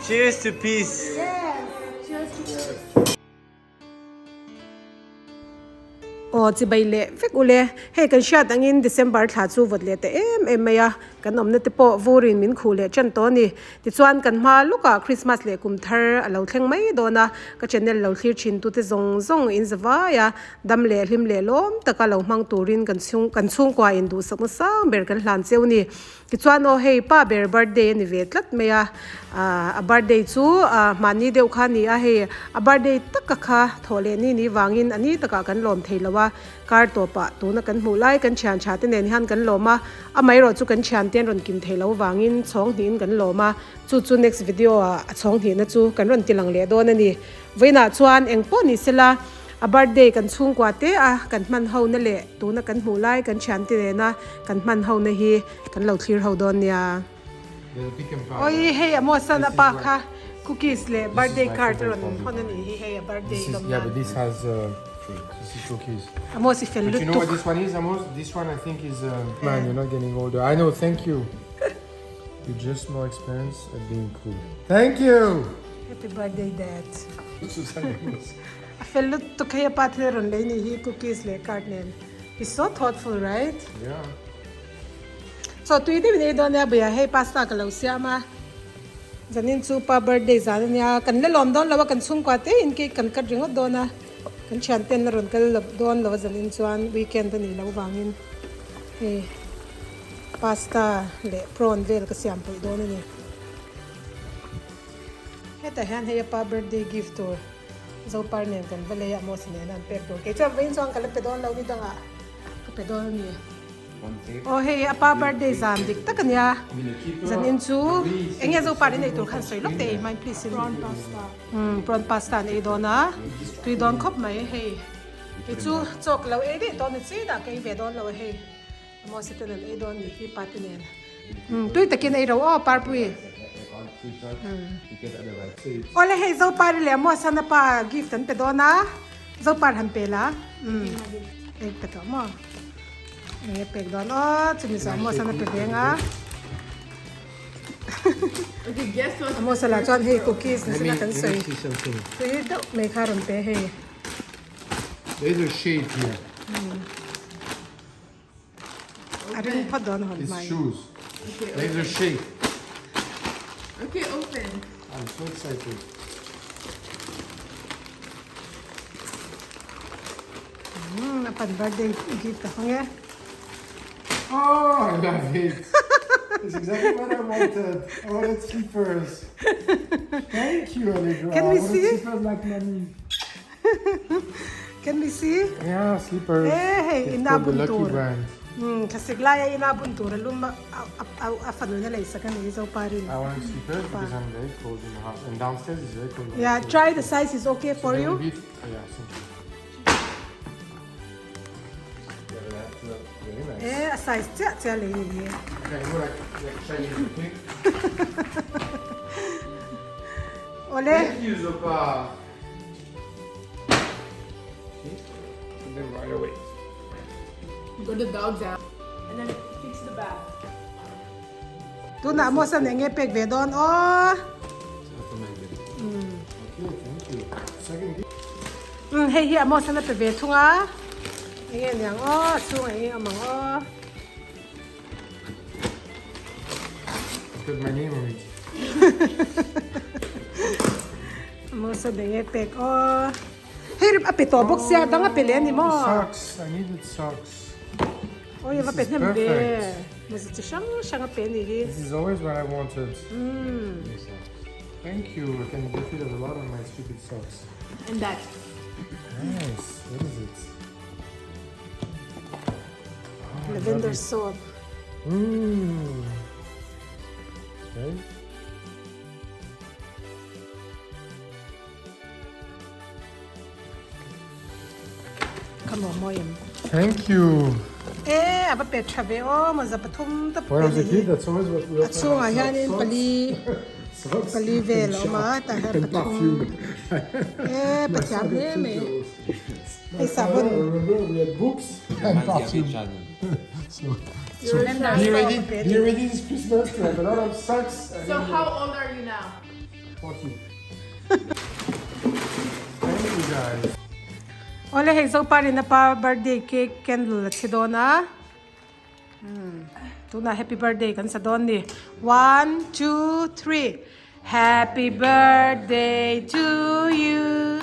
Cheers to peace. Yes. Cheers to peace. Aw chibai leh vek ule. Hei kan hriat angin December thla chu vawt leh ta em em mai a, kan awmna te pawh vurin min khuh leh tan tawh a ni. Tichuan kan hma lawkah Christmas leh kum thar a lo thleng mai dawn a, ka channel lo thlir thin tute zawng zawng in za vai a, dam leh hlim leh lawm taka lo hmang turin kan chhung kan chhungkua in duhsakna sang ber kan hlan cheu ni. Tichuan aw hei pa ber birthday a ni ve tlat mai a, a birthday chu hmanni deuh kha a ni a, hei a birthday taka kha thawh leh ni ni vangin a ni takah kan lawm thei lo a, kar tawpah tuna kan hmuh lai kan thian tha te nen hian kan lawm a, amaherawh chu kan thian te an rawn kim thei lo vangin chhawng hnihin kan lawm a, chu chu next video ah a chhawng hnihna chu kan rawn ti lang leh dawn a ni. Vawiinah chuan eng pawh ni sela a birthday kan chhungkua te a kan hman ho na leh tuna kan hmuh lai kan thian te nena kan hman ho na hi kan lo thlir ho dawn nia. Oi hei a Mosan a pa kha cookies leh birthday card a rawn hawn a nih hi hei a birthday lawm nan. Amos i fel lutuk. Happy birthday dad. A fel lutuk hei a pa thil a rawn lei nih hi cookies leh card nen. He's so thoughtful right? Yeah. Chaw tui deuhin ei dawn nia buia hei pasta ka lo siam a. Zanin chu pa birthday zan ania kan la lawm dawn lo a kan chhungkua te in cake kan cut ringawt dawn a. Kan thian ten la rawn kal dawn lo a zanin chuan weekend a nih loh vangin hei pasta leh prawn vel ka siam pawih dawn a ni. Hetah hian hei a pa birthday gift tur Zopar nen kan va lei a, Amos nena an pek tur. Kei chuan vawiin chuan ka la pe dawn lo ni dangah ka pe dawn a ni. Aw hei a pa birthday zan dik tak a nia. Zanin chu eng nge Zopar in ei tur khan sawi lawk teh ei hmain please in. Prawn pasta. Umm prawn pasta an ei dawn a, tui dawn khawp mai hei. Kei chu chaw ka lo ei daih dawn ni chin ah ka ei ve dawn lo a hei. Amos ten an ei dawn nih hi pa te nen. Tui takin ei ro aw Parpui. Awle hei Zopari leh Amos-an a pa gift an pe dawn a, Zopar han pe la. Ei pe tawh maw? Eng e pek dawn aw chumi zawh Amos-an a pe veng a. Amos-a lah chuan hei cookies ni sela kan sawi. Tui deuh mai kha a rawn pe hei. There's a shape here. A ring phawt dawn hawn His hmai. shoes. There's a shape. Okay, open. I'm so excited. A pan birthday gift a hawng e. Oh, I love it. It's exactly what I wanted. I wanted slippers. Thank you, Allegra. Can we I wanted see? slippers like mommy. Can we see? Yeah, slippers. Eh, hei, It's ina called the bun Lucky tur. Brand. Hmm, thlasik laia ina bun tur a lum a a fanu na lei sak a ni Zoparin. I want slippers because I'm very cold in the house and downstairs is very cold. Yeah, try the size is okay for you. Yeah, thank you. Very nice. Eh, a size chiah chiah lei ni hi. Okay, go like, like Chinese, okay? Ole. Thank you, Zopa. Put them right away. Go the dogs out. And then fix the back. Tunah maw san enge pek ve dawn aw. Okay, thank you. Second gift. Um hei hi a maw san a pe ve thung a. Enge niang aw, a chhung enge awm ang aw. Put my name on it. Mosa deng e pek aw. Hei a pe tawh bawk sia dang a pe leh a ni maw? Socks, I needed socks. Oi va pe hnem ve. Mosa chi hrang hrang a pe a nih hi. This is always what I wanted. Thank you. I can get rid of a lot of my stupid socks. And that. Nice. What is it? Lavender soap. Mm. Okay. Come on, Moyam. Thank you. Eh, ava pe tha ve o, maza pathum ta When I was a kid, that's always what we A chungah hianin pali pali vel a awm a tah hian pathum eh pathiam hle mai hei sahbawn I remember we had books and perfume. So, so be ready, be ready this Christmas to have a lot of socks. So how old are you now? 40. Thank you guys. Awle hei Zoparin a pa birthday cake candle a chhe dawn a. Tunah happy birthday kan sa dawn ni. One, two, three. Happy birthday to you.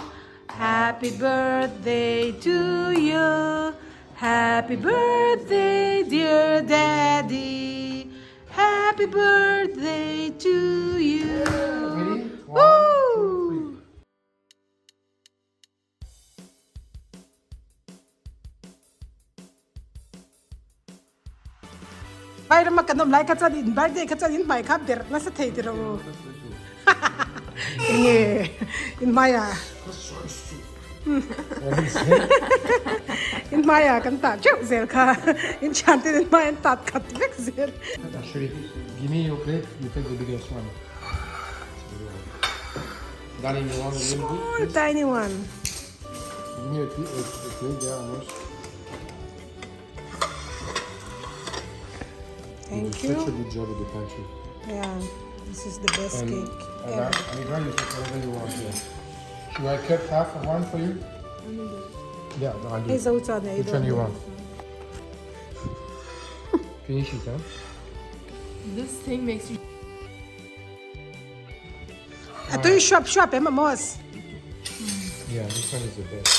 Happy birthday to you. Happy birthday dear daddy. Happy birthday to you. Ready? One, two, three. Vai rama kan awm lai kha chuan in birthday kha chuan in hmai kha ber nasa thei tiro u. Enge in hmaiah in hmaiah kan tah teuh zel kha in thian ten in hmai an tat khat vek zel. Actually, give me your plate, you take the biggest one. Darling, you want a little bit? Small tiny one. Give me a, a, a plate there, almost. Thank you. you. Did such a good job with the pantry. Yeah, this is the best And, cake and ever. I, I'm glad you take whatever you want here. Should I cut half of one for you? Yeah, no, I'll do Hei it. zo chuan ei Which one dawn. you want? Finish it, huh? This thing makes you A tui shuap shuap em Amos? Yeah, this one is the best.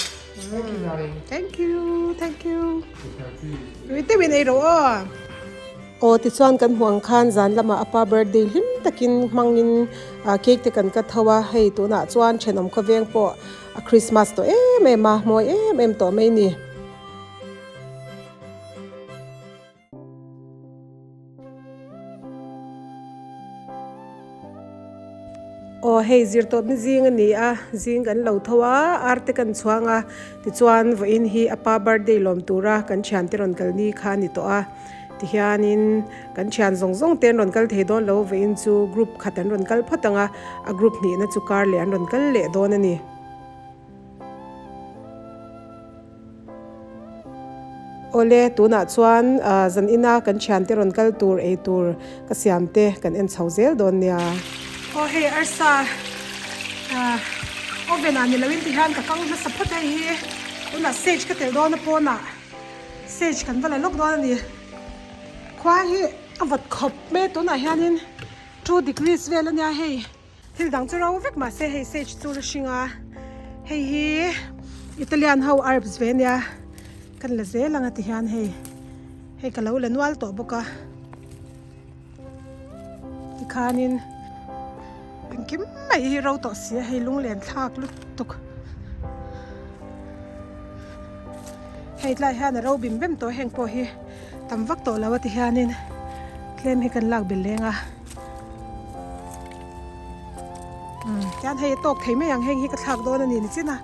Thank you, darling. Thank you, thank you. The pantry is Tui deuhin ei rawh aw. Aw tichuan kan hmuh ang khan zan lamah a pa birthday hlim takin hmangin cake te kan cut ho a, hei tunah chuan thenawm khawveng pawh a Christmas tawh em em a, mawi em em tawh mai ni. Aw hei zirtawpna zing a ni a, zing kan lo tho a, ar te kan chhuang a, tichuan vawiin hi a pa birthday lawm tura kan thiante rawn kal ni kha a ni tawh a, tihianin kan thian zawng zawng te an rawn kal thei dawn lo, vawiin chu group khat an rawn kal phawt ang a, a group hnihna chu kar leh an rawn kal leh dawn a ni. Awle, tunah chuan zan ina kan thiante rawn kal tur ei tur ka siam te kan en chho zel dawn nia. Aw hei arsa oven ah ni loin ti hian ka kang hmasa phawt hei hi tunah sage ka telh dawn a pawnah sage kan va la lawk dawn a ni. Khua hi a vawt khawp mai a tunah hianin 2 degrees vel a nia hei. Thil dang chu ro vek mahse hei sage chu la hring a, hei hi Italian ho herbs ve ania kan la zel ang a ti hian hei hei ka lo la nual tawh bawk a tikhanin engkim mai hi ro tawh si a hei lunglen thlak lutuk hei tlai hian a ro bim bem tawh heng pawh hi tam vak tawh lo a ti hianin tlem hi kan lak belh leng a. Tian hei a tawk thei mai ang heng hi ka thlak dawn a ni ni chin a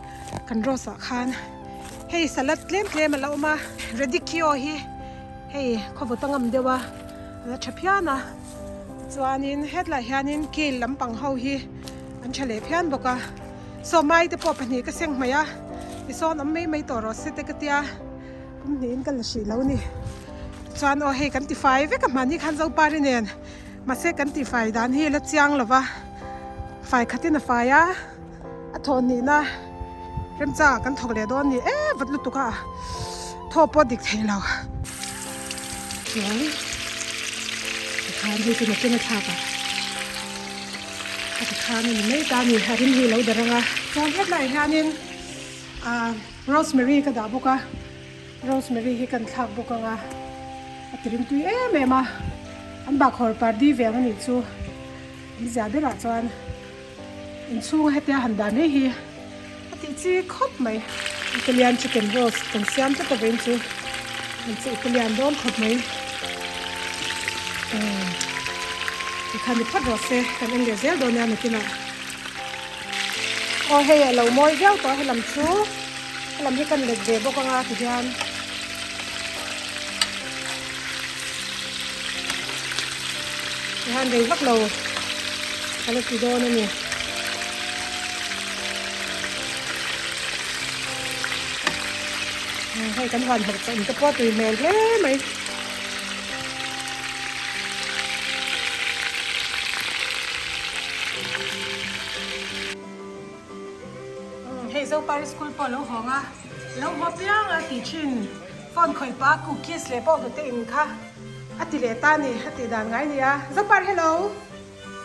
kan rose ah khan hei salad tlem tlem a la awm a radicchio hi hei khawvawt a ngam deuh a a la tha phian a tichuanin hetlai hianin kale lampang ho hi an tha leh phian bawk a sawmai te pawh pahnih ka seng hmaih a tisawn awm mai mai tawh rawh se te ka tia. Kum hnihin ka la hrih lo ni. Chuan aw hei kan tifai vek a hmani khan Zopari nen mahse kan tifai dan hi la chiang lo va, fai khatin a fai a, a thawh nihna remchangah kan thawk leh dawn ni e vat lutuk a thaw pawh dik thei lo. Chuan tikhan hei chu nakin a thlak a, a tikhan a ni mai ta a ni a rim hi lo darh ang a. Chuan hetlaiah hianin ah. Rosemary ka dah bawk a, rosemary hi kan thlak bawk ang a, a ti rimtui em em a, an bakhawr pardi veng a nih chu an zia berah chuan inchhunga hetia han dah mai hi a tih chi khawp mai. Italian chicken roast kan siam tlat a vawiin chu an che Italian dawn khawp mai umm tikhan ni phawt rawh se kan en leh zel dawn nia nakinah. Aw hei a lo mawi viau tawh a helam chu helam hi kan let ve bawk anga tihian tihian rei vak lo ka la ti dawn a ni. Hei kan huan hawrh chawm te pawh a tui hmel hle mai. Hei Zopari school pawh a lo hawng a, lo haw piang a tih thin phone khawih pah a cookies leh pawh hnute in kha a ti leh ta a ni, a tih dan ngai a ni a. Zopari hello!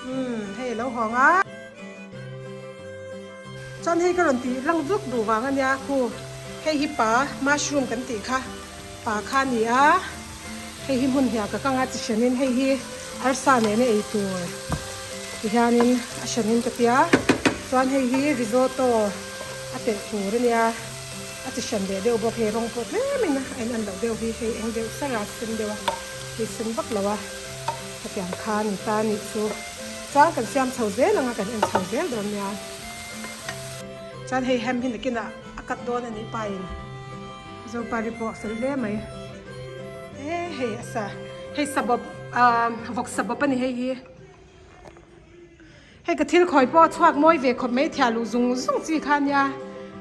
Umm hei a lo hawng a. Chuan hei ka rawn tih lang vlog duh vang a nia khu hei hi pa mushroom kan tih kha pa kha a ni a hei hi hmun hniah ka kang a chi hranin hei hi arsa nena ei tur ti hianin a hranin ka tia chuan hei hi risotto a telh tur a nia a chi hran leh deuh bawk hei rawng pawh tlemin a in an loh deuh hi hei eng deuh sar a sen deuh a hei sen vak lo a hetiang kha a ni ta a nih chu. Chuan kan siam chho zel ang a, kan en chho zel dawn nia. Chuan hei hem hi nakinah a cut dawn a nih pahin Zopari pawh a fel hle mai. E hei a sa, hei sabawp ah vawk sabawp a ni hei hi. Hei ka thil khawi pawh a chhuak mawi ve khawp mai thiah luh zung zung chi kha nia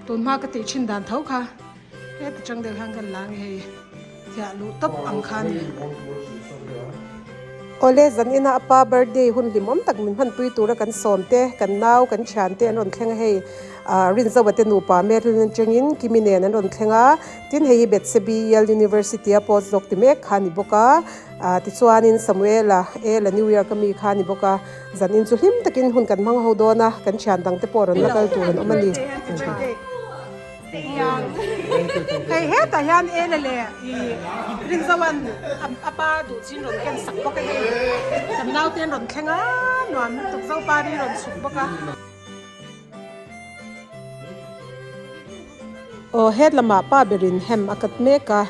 tun hma ka tih thin dan tho kha. Heti chang deuh hian kan la nge hei thiah luh tawp ang kha a ni. Awle zan ina a pa birthday hun hlimawm tak min hmanpui tura kan sawm te, kan nau, kan thian te an rawn thleng a hei ah Rinzauva te nupa Marilyn atangin Kimi nen an rawn thleng a, tin hei hi Bethsebi Yale University a post doc ti mek kha a ni bawk a, ah tichuanin Samuela Ela New York ami kha a ni bawk a, zan in chu hlim takin hun kan hmang ho dawn a, kan thian dang te pawh rawn la kal tur an awm a ni. Hei hetah hian Ela leh i Rinzoan a pa duh chin rawn ken sak bawk a hei kan naute an rawn thleng a nuam lutuk Zopari rawn chhuk bawk a. Aw het lamah pa berin hem a kat mek a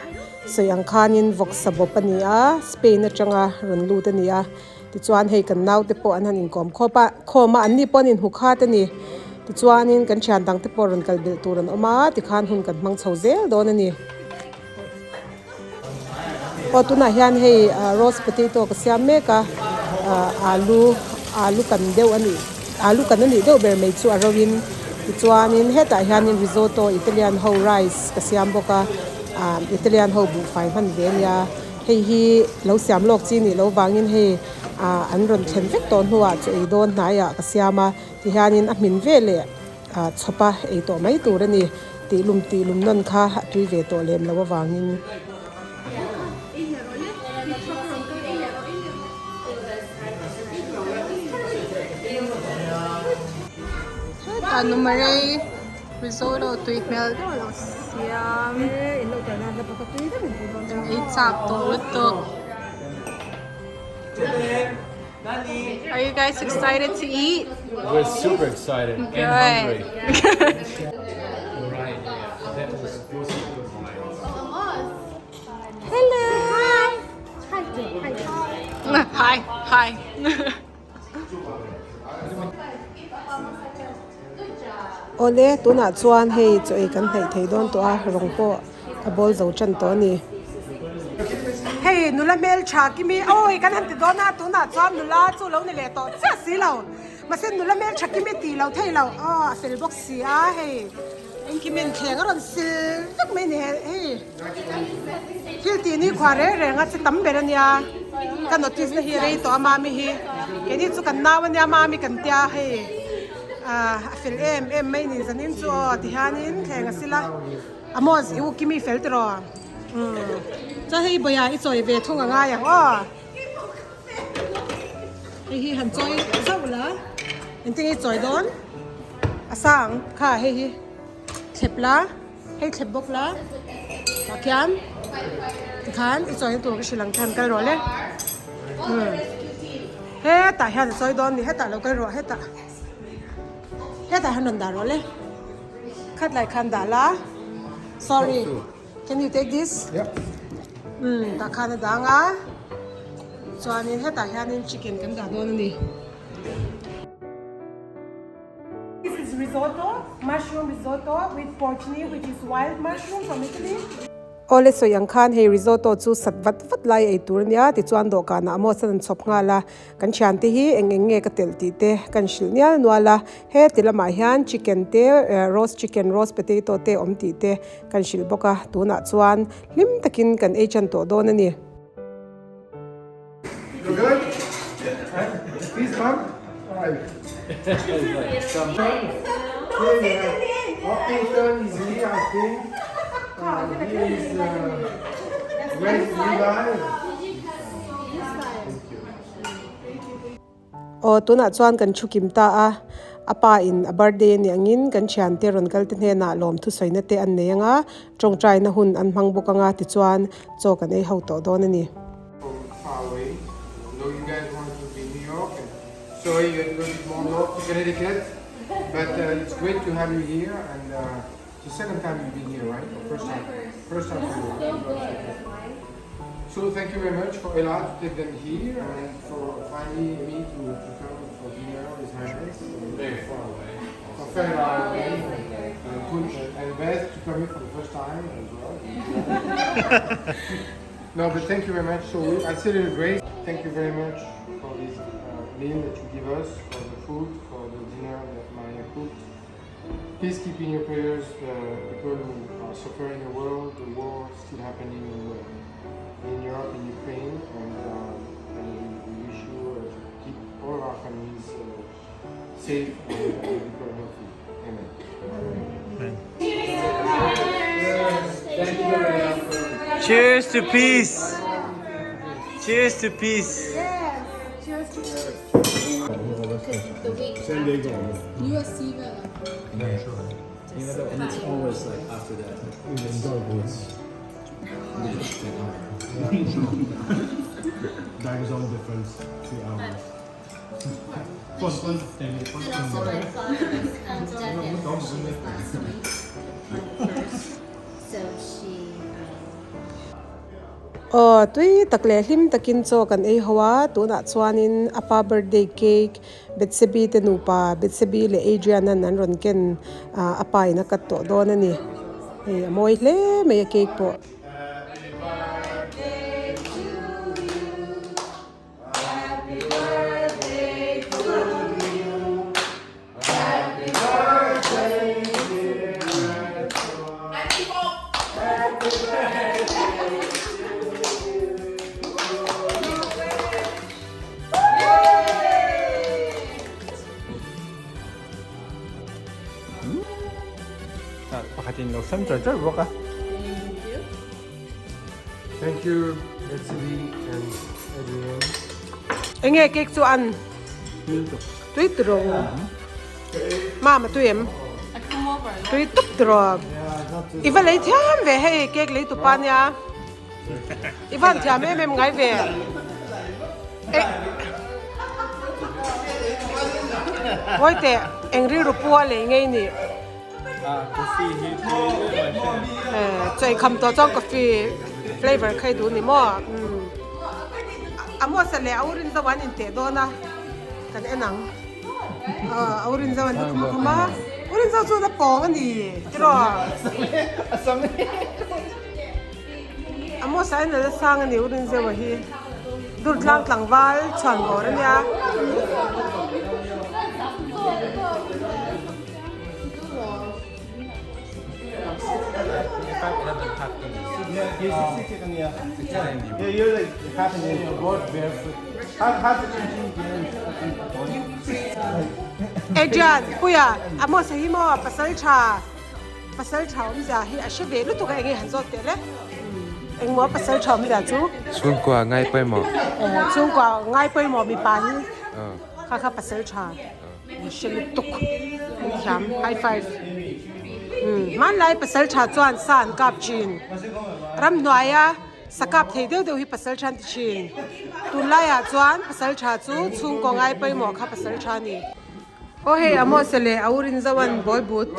sawi ang khanin vawksa bawp a ni a Spain atanga rawn lut a ni a. Tichuan hei kan naute pawh an han inkawm khawp a, khawm a, anni pawh an inhmu khat a ni. Tichuanin kan thian dangte pawh rawn kal belh tur an awm a, tikhan hun kan hmang chho zel dawn a ni. Aw tunah hian hei roast potato ka siam mek a, alu alu kan deuh a nih alu kan a nih deuh ber mai chu a ro in. Tichuanin hetah hianin risotto Italian ho rice ka siam bawk a, Italian ho buhfai hman ve a nia. Hei hi lo siam lawk chi nih loh vangin hei ah an rawn thlen vek tawh hnuah chu ei dawn hnaiah ka siam a tihianin a hmin ve leh ah chhawp a ei tawh mai tur a ni tih lum tih lum nawn kha a tui ve tawh lem loh avangin. Hetah numarei Risotto tui hmel deuh a lo siam. Ei chak tawh lutuk. Are you guys excited to eat? We're super excited and hungry. Right, yeah. That was those are good wines. Hello. Hi. Hi. Awle, tunah chuan hei chaw ei kan hnaih thei dawn tawh a, rawng pawh a bawl zo tan tawh a ni. Hei nula hmeltha kimi awi kan han ti dawn a, tunah chuan nula chu lo ni leh tawh chiah si lo. Mahse nula hmeltha kimi tih loh thei lo, aw a fel bawk si a hei. Engkimin thleng a rawn sil vek mai ni hei thil tih ni khua reng reng a che tam ber a nia ka notice na hi rei tawh a mami hi keini chu kan nau a nia mami kan tia hei ah a fel em em mai ni zanin chu aw ti hianin thleng a sil a Amos i u kimi fel tiraw umm chuan hei bawia i chawi ve thung a ngai ang aw hei hi han chawi zauh la engtin nge i chawi dawn. A sang kha hei hi thlep la hei thlep bawk la tah khian tikhan i chawi na tur ka hrilh ang khan kal rawh le umm hetah hian a chawi dawn a ni hetah lo kal rawh hetah hetah hian rawn dah rawh le khat lai khan dah la sorry can you take this umm tah khan a dang a chuanin hetah hianin chicken kan dah dawn a ni. This is risotto, mushroom risotto with porcini which is wild mushroom from Italy. Awle sawi ang khan hei risotto chu sat vat vat lai ei tur ania tichuan dawhkanah Amos-a an chhawp nghal a, kan thiante hi eng eng nge ka telh tih te kan hrilh nial nual a, heti lamah hian chicken te roast chicken, roast potato te awm tih te kan hrilh bawk a, tunah chuan hlim takin kan ei tan tawh dawn a ni. You good? Please come. All right. Orpington is here, I think. Here is Red Levi. Aw tunah chuan kan thu kim ta a, a pa in a birthday a nih angin kan thiante rawn kal te hnenah lawmthu sawina te an nei anga tawngtaina hun an hmang bawk anga tichuan chaw kan ei ho tawh dawn a ni. From far away, know you guys want to be in New York and sorry you had to go a bit more north to Connecticut, but uh, it's great to have you here and uh, it's the second time you've been here, right? Or first time? First time for you. So thank you very much for Ella to take them here and for finally me to, to come for dinner with my friends. Very far away. For very far away. And, and Beth to come here for the first time as well. no, but thank you very much. So we, I celebrate. Thank you very much for this uh, meal that you give us, for the food, for the dinner that Maria cooked. Please keep in your prayers the people who are suffering in the world, the war still happening in, the, in Europe, in Ukraine, and, uh, and we, we wish you uh, to keep all of our families uh, safe and, and people healthy. Amen. Amen. Thank you very much. Cheers to peace. Cheers to peace. San Diego. Yeah, sure. And it's always like after that. Time zone difference, 2 hours. And also my father's death anniversary was last week on the first. So she Aw tui tak leh hlim takin chaw kan ei ho a, tunah chuanin a pa birthday cake Betsebi te nupa Betsebi leh Adrian an an rawn ken ah a pa in a cut tawh dawn a ni. Hei a mawi hle mai a cake pawh. Pakhatin lo sam char char bawk a. Thank you, Betsy and Adrian. Enge cake chu an tui tiraw mama tui em tui tup tiraw i va lei thiam ve hei cake lei tupa nia i van thiam em em ngai ve eh hawi teh eng rilru pua lei ngei ni. Chaw kham tawh chuan coffee flavour kha i duh ni maw umm a hmasa leh a urin zo an inteh dawn a kan en ang a urin zo an khum khum a urin zo chu a pawng a ni tiraw a hmasa en a la sang a ni urin zo a hi durtlang tlangval chhuan bawr a nia. Adrian, Puia, Amos hi maw pasal tha pasal tha awmzia hi a hre ve lutuk a enge han zawt teh le? Engmaw pasal tha awmzia chu? Chhungkua ngai pawimawh. Chhungkua ngai pawimawh mipa hi kha kha pasal tha. Hre lutuk an thiam high five umm hmanlai pasal tha chuan sa an kap thin ramhnuaia sa kap thei deuh deuh hi pasal tha an ti thin tunlaiah chuan pasal tha chu chhungkaw ngai pawimawh kha pasal tha a ni. Aw hei Amos leh a urin zoan ball but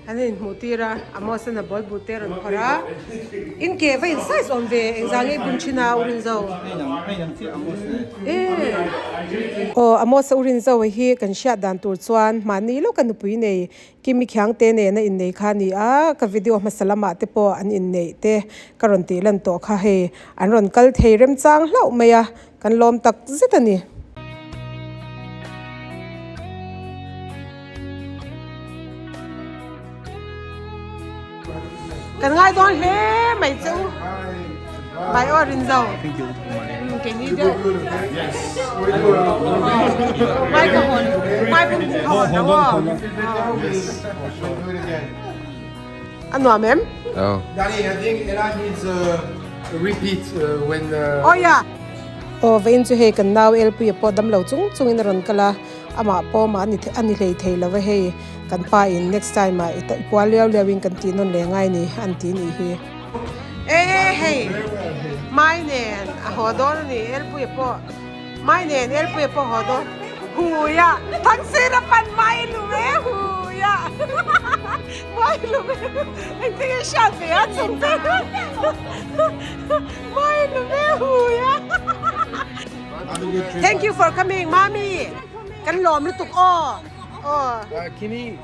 an inhmuh tir a Amos an a ball but te a rawn phawrh a in ke va in size awm ve engzah nge i bun thin a urin zo e. Aw Amos a urin zo hi kan hriat dan tur chuan mahni lawka nupui nei Kimi Khiangte nena innei kha a ni a ka video hmasa lamah te pawh an inneih te ka rawn tih lan tawh kha hei an rawn kal thei remchang hlauh mai a kan lawm tak zet a ni. Kan ngai dawn hle mai che u. Bye aw Rinzo. Thank you. Keini deuh. Mai ka hawn mai pum ka hawn lo aw. We'll do it again. A nuam em? Oh. Darling, I think Ella needs a, a repeat uh, when. Uh, Aw ya. Aw vawiin chu hei kan nau Elpuia pawh damlo chung chungin a rawn kal a, amah pawh amah a ni hlei thei lo va hei kan pa in next time ah i pual liau liau in kan tih nawn leh ngai ni an ti nih hi. E hei mai nen a haw dawn a ni Elpuia pawh mai nen Elpuia pawh haw dawn hui a Thangsira pan mai lume hui a mai lume engtin nge hriat ve a chungte mai lume hui a Thank you for coming mami kan lawm lutuk aw aw. Kimi,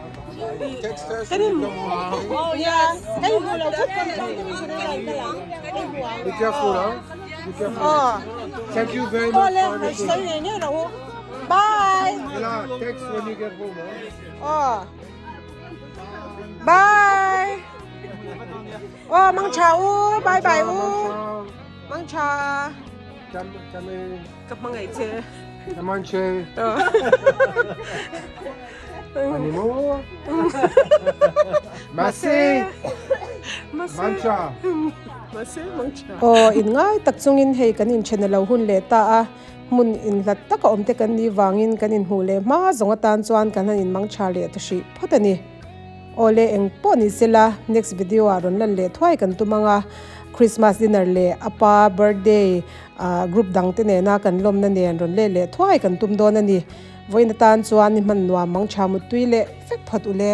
text us Kan when in you come home. okay? Oh yes. Kan in hmu lo thut kan in Be careful, huh? Be careful. Aw. Thank you very Aw much le for everything. sawi ngei ngei rawh u. Bye. Ella, text when you get home, huh? Aw. Bye. Aw mang tha u. Bye bye u. Mang tha. Come, come in. Ka hmangaih che. Come on, Che. Animo. Masi. Mancha. Aw, in ngai tak chungin hei kan inthen a lo hun leh ta a, hmun inhlat taka awm te kan nih vangin kan inhmuh leh hma zawng atan chuan kan han inmang tha leh ta hrih phawt a ni. Aw le eng pawh ni sela next video ah rawn lan leh thuai kan tum ang a, Christmas dinner leh a pa birthday ah group dang te nena kan lawmna nen rawn let leh thuai kan tum dawn a ni. Vawiin atan chuan i hman nuam mang tha muttui leh vek phawt u le.